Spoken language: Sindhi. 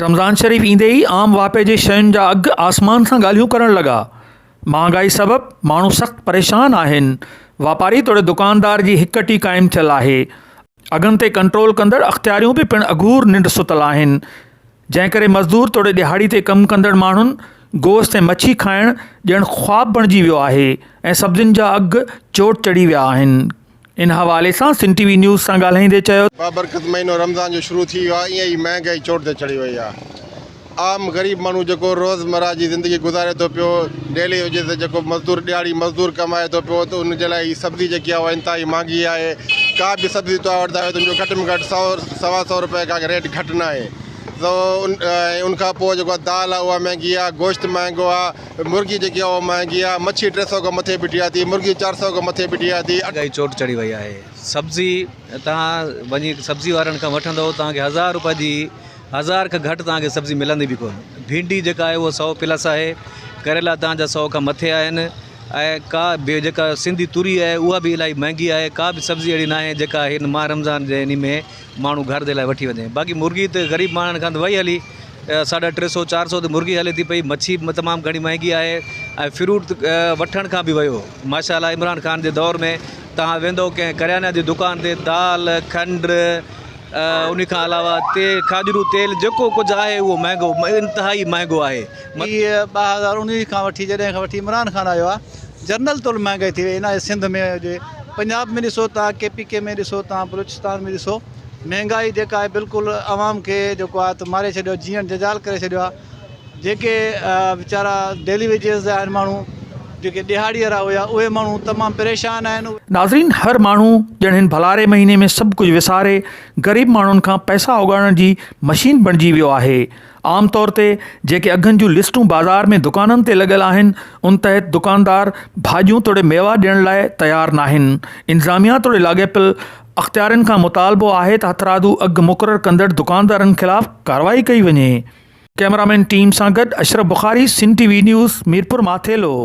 رمضان شريف ايندي ئي عام واهپي جي شين جا اگهه آسمان سان ڳالهيون ڪرڻ لڳا. مهانگائي سبب ماڻهو سخت پريشان آهن. واپاري توڙي دڪاندار جي هڪ ٽي قائم ٿيل آهي. اگهن تي ڪنٽرول ڪندڙ اختياريون به پڻ اگهور ننڊ ستل آهن. جنهن ڪري مزدور توڙي ڏهاڙي تي ڪم ڪندڙ ماڻهن گوشت ۽ مڇي کائڻ ڄڻ خواب بڻجي ويو آهي ۽ سبزين جا اگهه چوٽ چڙهي ويا آهن. ان حوالي سان سنڌ ٽي وي نيوز سان ڳالهائيندي چيو. بابرڪت مهينو رمضان جو شروع ٿي ويو آهي ائين ئي مهنگائي چوٽ تي چڙهي وئي آهي عام غريب ماڻهو جيڪو روز مره جي زندگي گذاري ٿو پيو ڊيلي ويجز تي جيڪو مزدور ڏهاڙي مزدور ڪمائي ٿو پيو ته ان جي لاء هي سبزي جيڪي آهي اها انتهائي مهانگي آهي ڪا به سبزي توهان وٺندا آهيو ته ان جو گهٽ ۾ گهٽ سو سوا سو روپئي کان ريٽ گهٽ نه آهي سو ان کان پوء جيڪو دال آهي اها مهنگي آهي گوشت مهنگو آهي مرغي جيڪي آهي اها مهانگي آهي، مڇي 300 کان مٿي بيٺي آهي ٿي، مرغي 400 کان مٿي بيٺي آهي ٿي. مهانگائي چوٽ چڙهي وئي آهي سبزي توهان وڃي سبزي وارن کان وٺندو توهان کي هزار روپيا جي هزار کان گهٽ توهان کي سبزي ملندي به ڪونه ڀينڊي جيڪا آهي اها سو پلس آهي ڪريلا توهان جا سو کان مٿي آهن ۽ ڪا به جيڪا سنڌي توري آهي اها به الاهي مهانگي آهي ڪا به سبزي اهڙي ناهي جيڪا هن ماهه رمضان جي انهي ۾ ماڻهو گهر جي لاء وٺي وڃي باقي مرغي ته غريب ماڻهن کان ته وئي هلي ساڍا ٽي سو چار سو تي مرغي هلي ٿي پئي مڇي به تمام گهڻي مهنگي آهي ۽ فروٽ وٺڻ کان به ويو ماشاء الله عمران خان جي دور ۾ توهان ويندو ڪنهن ڪريانه جي دڪان تي دال کنڊ ان کان علاوه تيل کاڄرو تيل جيڪو ڪجهه آهي اهو مهنگو انتهائي مهنگو آهي. هي 2019 کان وٺي جڏهن کان وٺي عمران خان آيو آهي جنرل طور مهنگائي ٿي وئي نه سنڌ ۾ هجي پنجاب ۾ ڏسو تان ڪي پي ڪي ۾ ڏسو تان بلوچستان ۾ ڏسو مهنگائي جيڪا آهي بلڪل عوام کي جيڪو آهي ته ماري ڇڏيو آهي جيئڻ جنجال ڪري ڇڏيو آهي جيڪي ويچارا ڊيلي ويجز جا آهن ماڻهو جيڪي ڏهاڙي وارا هيا اهي ماڻهو تمام پريشان آهن. ناظرين هر ماڻهو ڄڻ هن ڀلاري مهيني ۾ سڀ ڪجهه وساري غريب ماڻهن کان پئسا اوڳاڙڻ جي مشين بڻجي ويو آهي عام طور تي جيڪي اگهن جون لسٽون بازار ۾ دڪانن تي لڳل آهن ان تحت دڪاندار ڀاڄيون توڙي ميوا ڏيڻ لاء تيار ناهن انتظاميا توڙي لاڳاپيل اختيارين کان مطالبو آهي ته هٿرادو اگهه مقرر ڪندڙ دڪاندارن خلاف ڪارروائي ڪئي وڃي. ڪئميرامين ٽيم سان گڏ Ashraf Bukhari, Sindh T V news, Mirpur Mathelo.